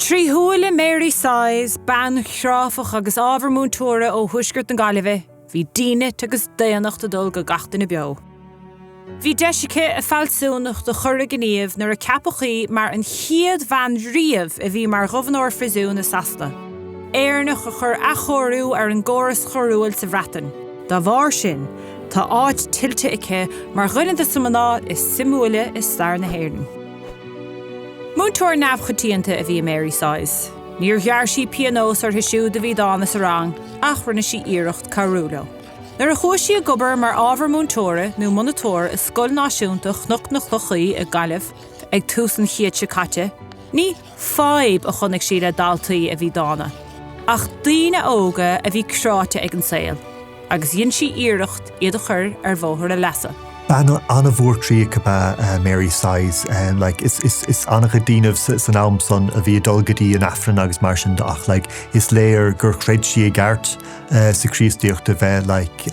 Trí shúile Mary Size, bean chráifeach agus ábhar múinteora ó thuaisceart na Gaillimhe, bhí dínit agus daonnacht ag dul go gach duine beo. Bhí deis aici a fealsúnacht a chur i ngníomh nuair a ceapadh í mar an chéad bhean riamh a bhí mar ghobharnóir phriosúin i Sasana. Éireannach a chuir athchóiriú ar an gcóras choiriúil sa Bhreatain. Dá bharr sin, tá áit tuillte aici mar dhuine de na mná is suimiúla i stair na hÉireann. Múinteoir neamhchoitianta a bhí i Mary Size. Níor ghearr sí pionós orthu siúd a bhí dána sa rang ach rinne sí iarracht cabhrú leo. Nuair a chuaigh sí ag obair mar ábhar múinteora nó monatóir i Scoil Náisiúnta Chnoc na Clochaí i Gaillimh ag tús an chéid seo caite, ní fadhb a chonaic sí le daltaí a bhí dána, ach daoine óga a bhí cráite ag an saol. agus dhein sí iarracht iad a chur ar bhóthar a leasa. Bean an-mhórchroíoch ab ea Mary Size. Like, is, is, is an-chuid daoinibh san am san a bhí ag dul go dtí an Aifreann agus mar sin de ach like, is léir gur chreid sí i gceart sa Chríostaíocht a bheith like,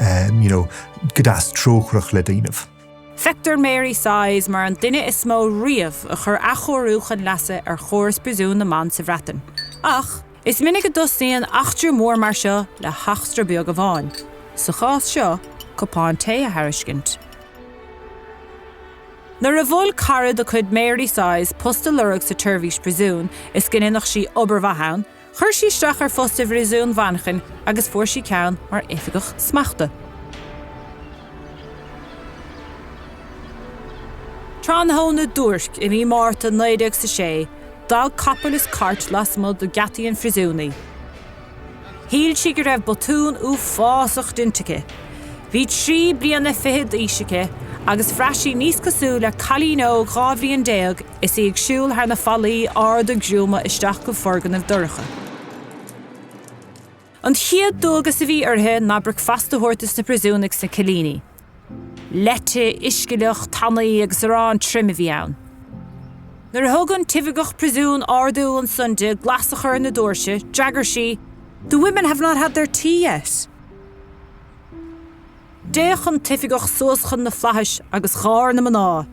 you know, go deas trócaireach le daoinibh. Feictear Mary Size mar an duine is mó riamh a chuir athchóiriú chun leasa ar chóras príosúin na mban sa Bhreatain. Ach, Is minic a dtosnaíonn eachtra mór mar seo le heachtra beag amháin, sa chás seo, cupán tae a thairiscint. Nuair a mhol cara de chuid Mary Size post a lorg sa tseirbhís príosúin is go ndéanfadh sí obair mhaith ann, chuir sí isteach ar phost i bPríosún Mhanchain agus fuair sí ceann mar oifigeach smachta. Tráthnóna duairc i mí Márta 1906, D'fhág capall is cairt lasmuigh de gheataí an phríosúin í. Shíl sí go raibh botún uafásach déanta aici. Bhí trí bliana fichead d'aois aici agus bhraith sí níos cosúil le cailín óg 12 bhliain is í ag siúl thar na fallaí arda gruama isteach go foirgneamh dorcha. An chéad dualgas a bhí uirthi ná bricfeasta a thabhairt dos na príosúnaigh sna cillíní. Leite, uisce fhliuch, tanaí agus arán tirim a bhí ann. Nuair a thug an t-oifigeach príosúin ordú ansan di glas a chur ar na doirse, d'fhreagair sí, The women have not had their tea yet. D'fhéach an t-oifigeach suas chun na flaithis agus gháir na mná.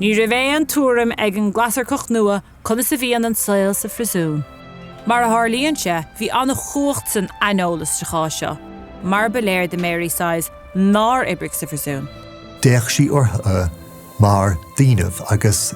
Ní raibh aon tuairim ag an gclasarcach nua conas a bhíonn an saol sa phriosún. Mar a tharlaíonn sé, bhí an-chumhacht san aineolas sa chás seo, mar ba léir do Mary Size nár oibrigh sa phriosún. D'fhéach sí orthu mar daoinibh agus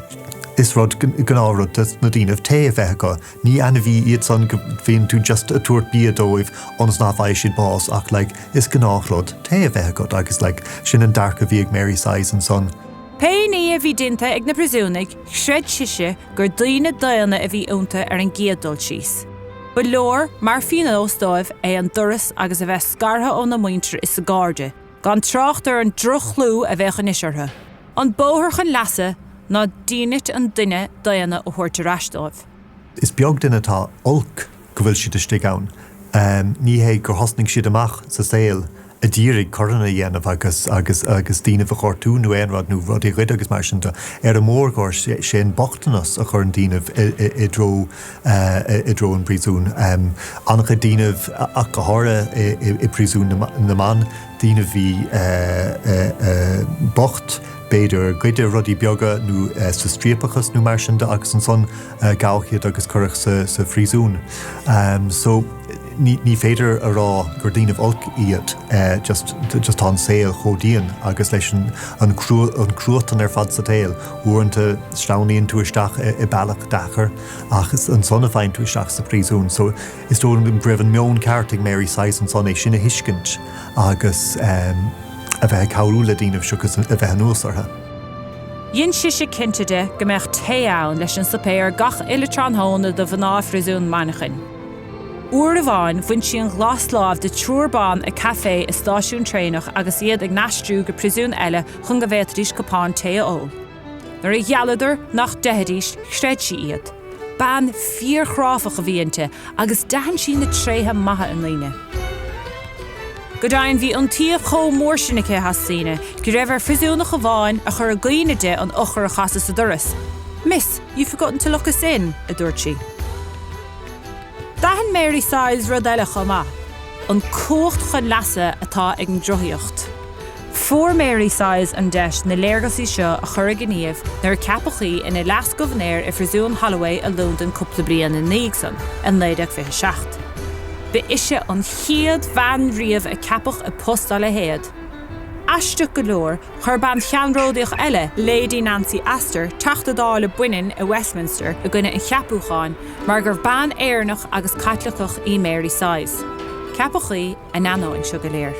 is rud, gnáthrud dos na daoinibh tae a bheith acu. Ní ainmhí iad san go mbíonn tú just a' tabhairt bia dóibh ionas ná faighidh siad bás ach like is gnáthrud tae a bheith agat agus like sin an dearcadh a bhí ag Mary Size ansan. Pé ní a bhí déanta ag na príosúnaigh, chreid sise gur daoine daonna a bhí iontu ar an gcéad dul síos. Ba leor mar phionós dóibh é an doras agus a bheith scartha óna muintir is a gcairde, gan trácht ar an droch-chlú a bheadh anois orthu. An bóthar chun leasa ná dínit an duine daonna a thabhairt ar ais dóibh. Is beag duine atá olc go bhfuil siad istigh ann. Ní hé gur thosnaigh siad amach sa saol a d'iarraidh coireanna a dhéanamh agus agus agus daoinibh a ghortú nó aon rud nó rudaí a ghoid agus mar sin de. Ar an mórgóir, sé an bochtanas a chuireann daoinibh i dtreo i dtreo an phríosúin. An-chuid daoinibh, ach go háirithe i bpríosún na mban, daoine a bhí bocht, b'fhéidir goideadh rudaí beaga nó sa striapachas nó mar sin de agus ansan gabhadh iad agus cuireadh sa phríosún. So ní féidir a rá gur daoinibh olc iad, just just tá an saol chomh dian agus leis an an cruatan ar fad sa tsaol, uaireanta sleamhnaíonn tú isteach i bealach deacair ach is ansan a faigheann tú isteach sa phríosún. So is dóigh liom go raibh an meon ceart ag Mary Size ansan é sin a thuiscint agus a bheith ag cabhrú le daoinibh seachas a bheith anuas orthu. Dhein sise cinnte de go mbeadh tae ann leis an suipéar gach uile tráthnóna do mhná phriosún Mhanchain. Uair amháin bhain sí an ghlaslámh de triúr ban ag caifé i stáisiún traenach agus iad ag n-aistriú go príosún eile chun go bhféadfaidís cupán tae a ól. Nuair a ghealladar nach dteithfidís, chreid sí iad. Bean fíorchráifeach a bhí inti agus d'aithin sí na tréithe maithe i ndaoine. Go deimhin, bhí iontaoibh chomh mór sin aici as daoine go raibh ar phriosúnach amháin a chur i gcuimhne di an eochair a chasadh sa doras. Miss, you've forgotten to lock us in, a dúirt sí. D'aithin Mary Size rud eile chomh maith, an cumhacht chun leasa atá ag an gcruthaíocht. Fuair Mary Size an deis na léargasaí seo a chur i ngníomh nuair a ceapadh í ina leas-ghobharnóir i Phríosún Holloway i Londain cúpla bliain ina dhiaidh san, i 1927. Ba ise an chéad bhean riamh a ceapadh i post dá leithéid. Aisteach go leor, chuir bean cheannródaíoch eile, Lady Nancy Astor, Teachta Dála baineann i Westminster, i gcoinne an cheapúcháin mar gurbh bean Éireannach agus Caitliceach í Mary Size. Ceapadh í in ainneoin seo go léir.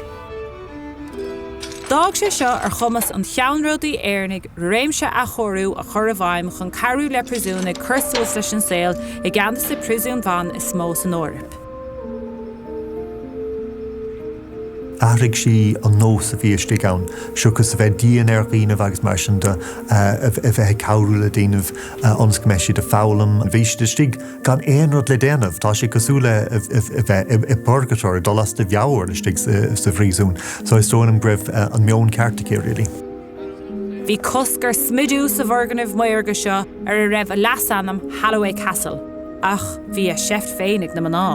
D'fhág sé seo ar chumas an cheannródaí Éireannaigh réimse athchóiriú a chur i bhfeidhm chun cabhrú le príosúnaigh cur suas leis an saol i gceann de na príosúin bhan is mó san Eoraip. D'athraigh sí an nós a bhí istigh ann, seachas a bheith dian ar dhaoinibh agus mar sin de, a bheith ag cabhrú le daoinibh ionas go mbeidh siad ag foghlaim. Bhí siad istigh gan aon rud le déanamh. Tá sé cosúil le a bheith i bpurgatory, dul as do mheabhair istigh sa phríosún. So is dóigh liom go raibh an meon ceart aici really. Bhí cosc ar smidiú sa bhfoirgneamh maorga seo ar a raibh a leasainm Holloway Castle, ach bhí a seift féin ag na mná.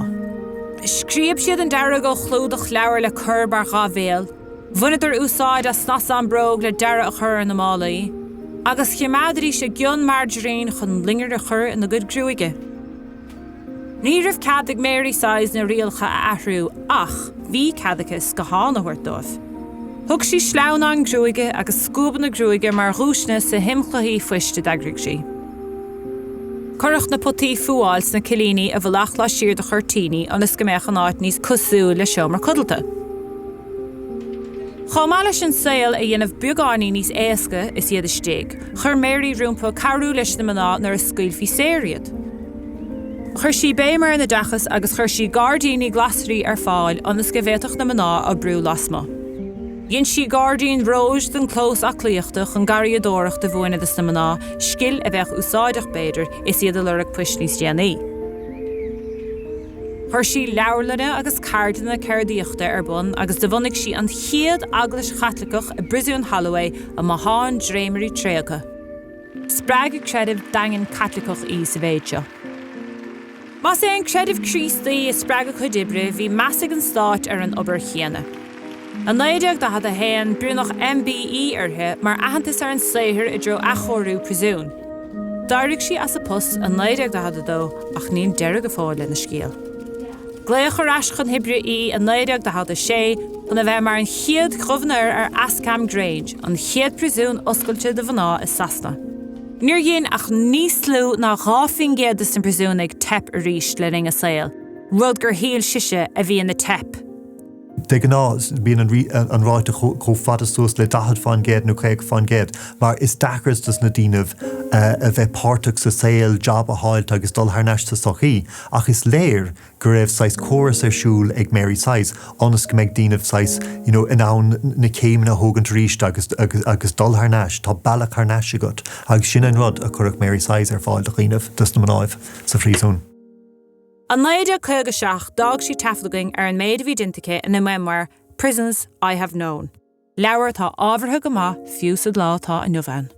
Scríob siad an dearg ó chlúdach leabhar le cur mar dhath bhéil, bhaineadar úsáid as snasán bróg le dearadh a chur ar na málaí, agus choimeádaidís a gcion mairgirín chun loinnir a chur ina gcuid gruaige. Ní raibh cead ag Mary Size na rialacha a athrú ach bhí cead aici scáthán a thabhairt dóibh. Thug sí sleamhnáin gruaige agus scuabanna gruaige mar dhuaiseanna sa himchluichí phoist a d'eagraigh sí. Cuireadh na potaí fuáil sna cillíní i bhfolach laistiar de chuirtíní ionas go mbeadh an áit níos cosúil le seomra codlata. Chomh maith leis an saol a dhéanamh beagáinín níos éasca is iad istigh, chuir Mary rompu cabhrú leis na mná nuair a scaoilfí saor iad. Chuir sí béim ar an oideachas agus chuir sí gairdíní glasraí ar fáil ionas go bhféadfadh na mná oibriú lasmuigh. Dhein sí gairdín róis don chlós aclaíochta chun garraíodóireacht a mhúineadh dos na mná, scil a bheadh úsáideach, b'fhéidir, is iad ag lorg poist níos déanaí. Chuir sí leabharlanna agus ceardlanna ceardaíochta ar bun agus do bhunaigh sí an chéad eaglais Chaitliceach i bPriosún Holloway i mbothán dréimirí tréigthe. Spreag a creideamh daingean Caitliceach í sa mhéid seo. Más é an creideamh Críostaí a spreag a cuid oibre, bhí meas ag an stát ar an obair chéanna. I 1941, bronnadh MBE uirthi mar aitheantas ar an saothar i dtreo athchóiriú príosúin. D'éirigh sí as a post i 1942 ach níl deireadh go fóill lena scéal. Glaodh ar ais chun hoibre í i 1946 chun a bheith mar an chéad ghobharnóir ar Askham Grange, an chéad phríosún oscailte do mhná i Sasana. Níor dhein ach níos lú ná 2% de na príosúnaigh teip arís le linn a saoil, rud gur shíl sise a bhí ina teip. De ghnáth, bíonn an ráta chomh fada suas le 40% nó 50% mar is deacair dos na daoinibh a bheith páirteach sa saol, jab a fháilt agus dul thar n-ais sa sochaí. Ach is léir go raibh saghas córas ar siúl ag Mary Size ionas go mbeidh daoinibh saghas you know in ann na céimeanna a thógaint arís agus agus dul thar n-ais, tá bealach thar n-ais agat agus sin an rud a chuirfeadh Mary Size ar fáil do dhaoinibh, dos na mnáibh sa phríosún. I 1957 d'fhág sí taifead againn ar an méid a bhí déanta aici ina memoir Prisons I Have Known, leabhar atá ábhartha go maith fiú sa lá atá inniu ann.